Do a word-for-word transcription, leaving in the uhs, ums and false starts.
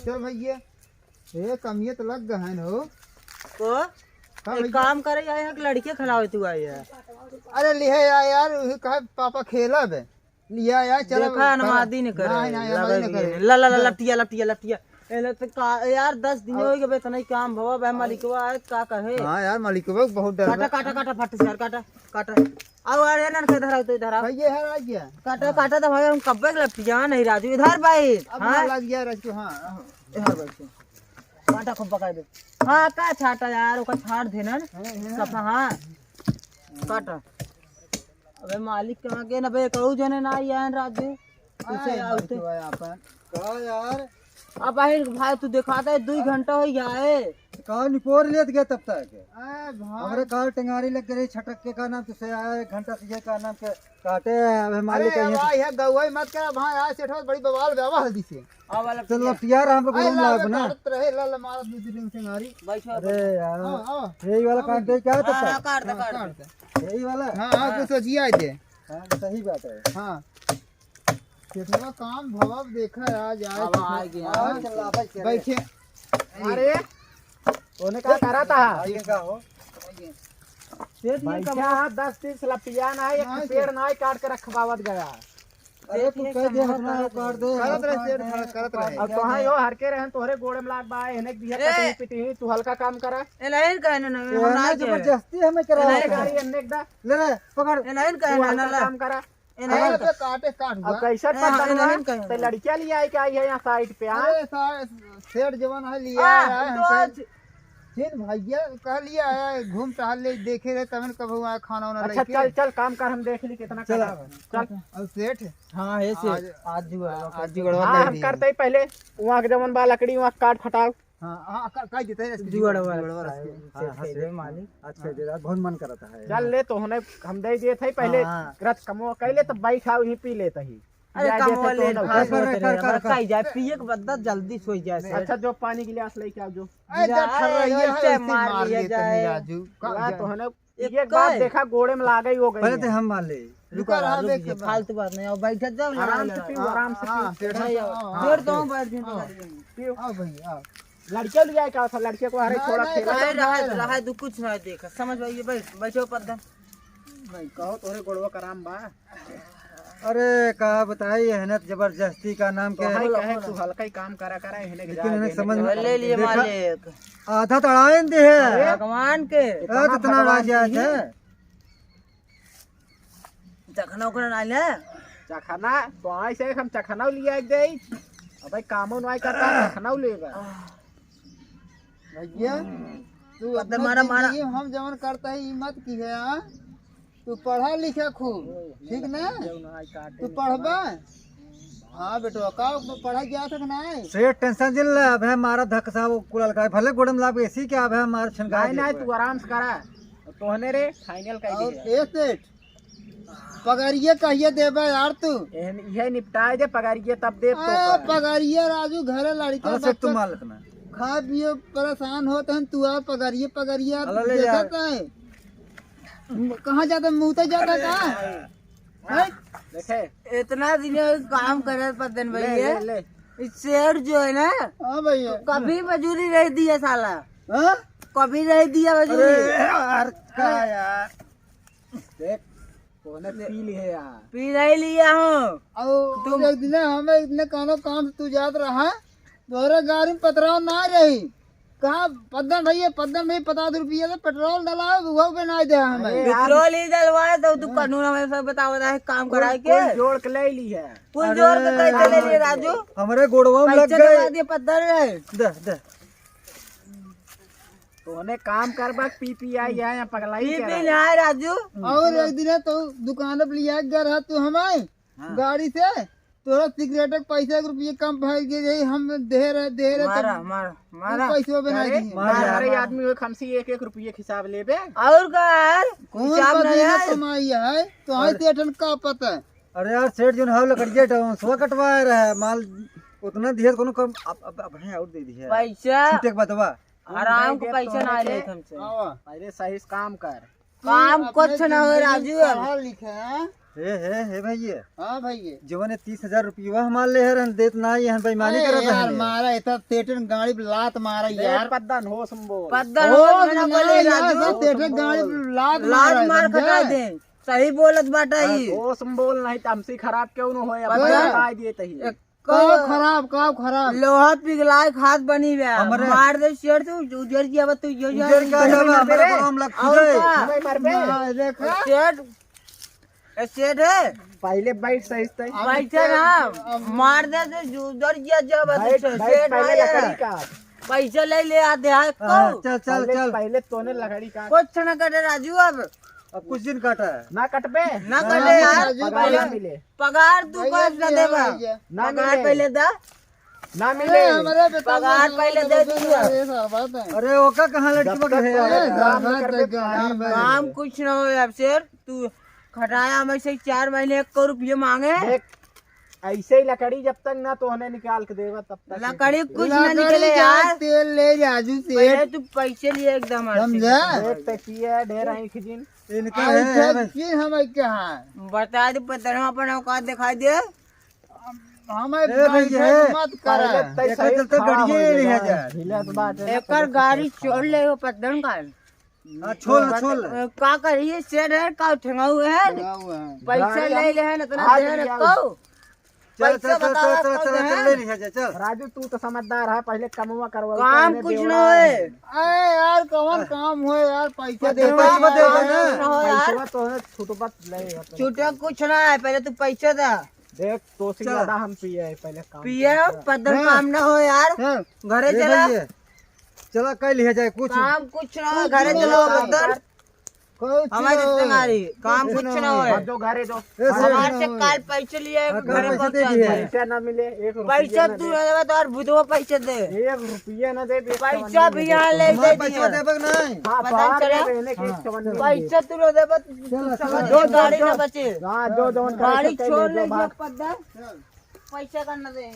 चल भैया, ए, कमिये तो लग गए हैं हो। तो का एक भैया? काम करे, आए हैं, एक लड़के खिलावे तू आए है। अरे लिहे यार, यार, उहे कहे पापा खेलब। लिया यार, चलो, देखा, करा। अनमादी न करे, नहीं, नहीं, लगई अनमादी न भी करे। नहीं। ला, ला, ला, ला। लपटिया, लपटिया, लपटिया। ए, ले तो का, यार, दस दिन अब हो गए, इतना ही काम भवा, बे मालिकवा आए, का कहे? हाँ यार, मालिकवा बहुत डर काटा, बा। काटा, काटा, फट से यार, काटा, काटा। अब अरे नन के धराओ, तो इधर आओ। भाई, ये है राज गया। काटा, हाँ। काटा तो भाई, हम कब्बे के लपटिया नहीं राजू, इधर भाई। अब हाँ? हाँ, लग गया राजू, हाँ, हाँ। इधर बैठ। काटा खूब पकड़ दे। हाँ, का छाटा यार, ओका छाट देना। हाँ, हाँ। सफा, हाँ। काटा। अबे मालिक कहाँ गए ना बे, कहू जने ना आए हैं राजू। तुसे आए आउते। मालिक भाई आपन। का यार? अब भाई, भाई तू दिखाता है, दुई घंटा हो गया है। कहाँ निपोर लेत गया तब तक? अरे भाई। हमरे कार टेंगारी लग गई, छटक के का नाम तुसे आया, एक घंटा से ये का नाम के काटे हैं, अबे मालिक अरे कहीं अब से। आई है, गौवाई मत कर, अब हाँ, आए सेठ हो, बड़ी बवाल व्यावा हल्दी से। आ वाला तो पिया। लपटिया रहा, हम लोग अरे गोलम ला, लागू ना। काटत रहे, ला, ला, मारत दू तीन टेंगारी। बैठो। अरे यार, हाँ, हाँ। यही वाला हाँ, काट दे, क्या हाँ, होता? हाँ, काट दे, हाँ, काट दे। काट दे। यही वाला? हाँ, हाँ, हाँ। कुछ सोचिए आए थे। हाँ, तो सही बात है। हाँ। केतना काम भवा देखा आज, आज अब कितना आ गया। आज बैठे। अरे, तोने का करा था? आगे का हो? सेठ ने बैठा कहा है, दस तीस लपिया ना है, एक नहीं, पेड़ सेठ। ना है, काट के रखवावत गया। अरे, तू कह दे, हटना है, काट दे, करत रहे, सेठ, करत रहे। अब तो हाँ, यो हर के रहन, तोहरे गोड़े में लाग बा, एने दिया ए! कटिंग पिटिंग, तू हल्का काम करा। ए, नहीं कहने ना, ए, हम ना ना के। जबरदस्ती हमें करा ए, नहीं रहा है। कहने। एने एक दा, ले रे, पकड़। ए, नहीं कहने तू ना, हल्का ना। काम करा। ए, नहीं अरे, कहने। बे, काटे, काट अब हुआ। कैसे ए, पता ए, हुआ? नहीं कहने। तो लड़कियां ले आए क्या ये यहाँ साइड पे, हाँ? अरे, सा-, सेठ जवान है, लिया आ, आया है, तो सेठ। आज फिर भैया कह लिया है, घूम टहल ले, देखे रहे, तब न कब हुआ खाना वाना अच्छा, लेके। चल, चल, काम कर, हम देख ली कितना चला। कटा है। चल। अब सेठ, हाँ, है सेठ। आज, आज जुगाड़, आज जुगाड़ हाँ, नहीं हम दिया। करते ही पहले वहाँ के जवन बा लकड़ी वहाँ काट फटाओ। हाँ, हाँ, का-, काट देते हैं, इसकी जुगाड़ जुगाड़, वाला जुगाड़ वाला है, इसकी। हाँ, सेठ हाँ, कह दे सेठ। मालिक। अच्छा, हाँ। दे, बहुत मन करता है चल यार। ले, तो होने हम दे दिए थे पहले हाँ, हाँ। रथ कमो कैले, तो बैठा वहीं पी लेता ही। अरे, पिया कमवा देते ले, तो ना कर, उठा। कर, कर, कर, कर। कहीं जाए, पिए के बाद जल्दी सोई जाए से। अच्छा, जो पानी गिलास लेके आओ, जो। अरे, जा, जब ठर्रा अरे, ये है, ऐसे ऐसे मार मार लिया लेते हैं जाए। राजू। का ला जा- तो है ना, एक एक बात का है? देखा, गोड़े में लागे ही हो गई पहले है। तो हम मार ले। रुका, रुका, रहा, रुक देख जा, के फालतू बात नहीं, आओ, बैठ जाओ, लड़ा, आराम से लड़ा। पीओ, हाँ, आराम से हाँ, पीओ। सेठ, बैठ जाओ। हाँ, हाँ, जोर दो, सेठ। बैठ जाओ। हाँ, पीओ। आओ भाई, आओ। लड़के लिया का था, लड़के को हरे नहीं, छोड़ा नहीं, खेला। नहीं, रहा, रहा, रहा, तू कुछ नहीं देखा, समझ भाई, ये बैठ, बैठो पद्दन। नहीं, कहो तोहरे गोड़वा कराम बा। अरे, का बताई, एहने त जबरदस्ती का नाम के। तो भाई कहे, तू हल्का ही काम करा, करा, एहने के लेकिन जा, एहने एहने समझ के में ले लिए देखा, मालिक। आधा तड़ाइन दे है। अरे, भगवान के। ए, तो इतना भगवान राज की। है। चखना उखना ना ले। चखना, तो आई से हम चखना लिया एक दे। अबे कामो नहीं करता, चखना लेगा। भैया, तू पत्थर अपना मारा, मारा। जिंदगी हम जवन करता है, ई मत किहे, हाँ? तू पढ़ा लिखा खूब, ठीक ना? तू पढ़बा? हाँ बेटवा, का पढ़ा गया था कि नहीं? सेठ टेंशन जिन ले, अबे हमारा धक सा वो कुल अलगा है। भले गोड़म लाभ एसी क्या, अबे हमारा छन नहीं, नहीं, तू आराम से करा। तोहने रे, फाइनल कर और दिया। ए सेठ, पगरिया कहिए देबे यार तू? एहन, इहे निपटाए दे पगरिया, तब देब तो ए, का। पगरिया राजू घरे लड़के अरे से बच्चा तू मालक ना। खा पिए परेशान होत हन, तू आ पगरिया, पगरिया अरे ले जा। देखत है। कहाँ जाता, मुँह तो जाता का? हैं? देखे। इतना दिन काम करे पद्दन ले, भैया। ले, ले। ई सेठ जो है ना, हाँ भैया। कभी मजूरी नहीं दिया साला। हाँ? कभी नहीं दिया मजूरी। अरे यार, का यार? देख, तूने पी लिए यार। पी नहीं लिया हूँ। अब तुम एक दिन हमें इतने कानो काम से तू जात रहा, तोहरे गाड़ी में पतराव ना रही। कहाँ पद्दन भैया, पद्दन भैया पचास रुपया से पेट्रोल डलाओ, वो भी ना दे हमें। अरे यार। पेट्रोल ही डलवाए तो तू कानून हमें सब बताओ, बताए काम कोई, कराए के। कोई जोड़ के ले ली है। कोई अरे जोड़ के कैसे ले लिए यार। राजू? हमरे गोड़वा में लग पैसे गए। डलवा दिए पद्दन रहे। दे, दे। तोने काम करबा, पी पी आई है, या पगलाई पी के पी रहा है। ना है राजू। और एक दिन है तो दुकान पर लिया गया रहा तू हमें हाँ। गाड़ी से, तोरा सिगरेट के पैसा के रुपये कम भाई के गई, हम दे रहे, दे रहे मारा, तब मारा, तू मारा। पैसवा बना अरे, दी। मारा, मारा, मारा। आदमी हो, कम से एक एक रुपये के हिसाब लेबे। और का यार? कौन हिसाब का नहीं दिन है। कमाई है? तो हाँ अरे। सेठन का पता है? अरे यार, सेठ जोन हाव लकड़िया डाउन, सो कटवा रहा है, माल उतना दिया, कोनो कम, अब, अब, अब है और दे दिया। पैसा। छूटे के बतवा। आराम को पैसा ना ले हमसे। आवा। पहले सही से काम कर। काम तू कुछ अपने ना हो जिंदगी राजू। पढ़ा लिखा, हाँ? हे, हे, हे भैया। हाँ भैया। जवन ये तीस हजार रुपया हमार लेहे रहन, देत नाहीं हन, बेईमानी अरे करत यार, हन। मारा इतना सेठन गाड़ी पे लात मारा ए, यार। पद्दन होश में बोल। पद्दन होश होश में ना ना बोले यार, राजू। सेठन गाड़ी पे लात लात मारा मार एकदम खटा जाए। दे। सही बोलत बाटा ई। होश में बोल, नहीं तो हमसे खराब क्यों न होए, अब पद्दन। बता दिए तही। एक का खराब, का खराब? लोहा पिघलाए खात बनी बे। हमरे मार दे सेठ तू, उजर जिया बा तू, उजर उजर जिया का बा। जब हमरे को हम लग और खुदे। का? हमें मर बे। ना, देखा? सेठ, ए सेठ है। पहिले बैठ सही से। अब पैसा ना, अब मार दे तो उजर जिया जब बैठ, सेठ बैठ, पहिले आया। लकड़ी काट। पैसा ले ले आ दे, हाँ, हाँ, को? चल, चल, पहिले, चल। पहिले तोने लकड़ी काट। कुछ ना कटे राजू अब। अब कुछ दिन काटा है। ना कटबे? ना ना, कटे ना, यार। राजू पगार ना भाई। मिले। पगार तू भैया कब ना जी, देबा? हाँ भैया। ना पगार मिले। पहिले दा। ना मिले। अरे, हमरे बेटा पगार ना पहिले दे दिया। अरे, साहब, बात है। अरे, ओका कहाँ लटकी जब तक बगे है? तोहरे अरे, काम ना साहब, करबे, तो पगार गाड़ी ना में। मिले। काम कुछ ना हो अब शेर, तू खटाया में से चार महीने एक करोड़ रुपये मांगे। देख, ऐसे ही लकड़ी जब तक ना तोहने निकाल के देबा, तब तक लकड़ी कुछ ना लकड़ी निकले का यार। तेल ले राजू से। पहिले तू पैसे लिए एकदम आरती समझा? से। देख, ते पिए ढेर आँख जिन। इनका आई है, थे है भाई। की हम क्या है? बता दे, पतरवा अपन औकात दिखाई दे। हमें ए भाई, भैया, ये मत करा। पहले तय एकर सही चलते खड़ा गड़िए हो ले गया। जा। ढीला तो बात है ना, एकर पहले गाड़ी सही छोड़ खड़ा ले हो। पद्दन का। हाँ, छोड़ ले, छोड़ ले। का करिए, शेर है, का ठेंगा हुआ है? ठेंगा हुआ है। पैसा गाड़ी ले हम ले है, इतना आज दे लिया। रखो। चल, पैसा चल, चल, बतावा, चल, कब चल, है? चल, ले लिया जा, चल। राजू, तू तो समझदार है, पहले कमवा करवा, काम पहले कुछ बेवड़ा ना है। है। अरे यार, कौन हाँ। काम हो यार, पैसा पत्ते दे पैसा दे दे ना। ना हो यार। पैसा तो है, छुटपत ले यार। छुटा कुछ ना है, पहले तू पैसा दे। देख, तो से चल। ज्यादा हम पिए हैं, पहले काम पिए कर। पद्दन हाँ। काम ना हो यार। हाँ। घरे ए चला। भैया, चला, कह लिया जाए कुछ। काम कुछ ना हो, कुछ घरे ना चला हो। पद्दन। कुछ हमारे ना हो। रिश्तेदारी, काम कुछ कुछ ना ना हो। हो। जो घरे जो। ए, सर, हमारे से ना हो। काल पैसे लिए, हाँ, काल घरे पैसे दे पहुंचा दिए। दे। पैसा ना मिले, एक रुपया पैसा ना तू दे। ना देबा तो और बुधवा पैसे दे। एक रुपया ना दे, देख पैसा कमाने भी में यहाँ दे। ले हमारे दे पैसा दिए। देबे कि नहीं? हाँ, पता बाहर चला? में रहने के हाँ। एक चवन नहीं पैसा दिए। तू ना देबा, चलो, तू समझ चलो। ले, गाड़ी ना बचे। हाँ, जो जवन करे गाड़ी सो कर छोड़ ले, ले जो जो बाहर। पद्दा। पैसा का ना दे।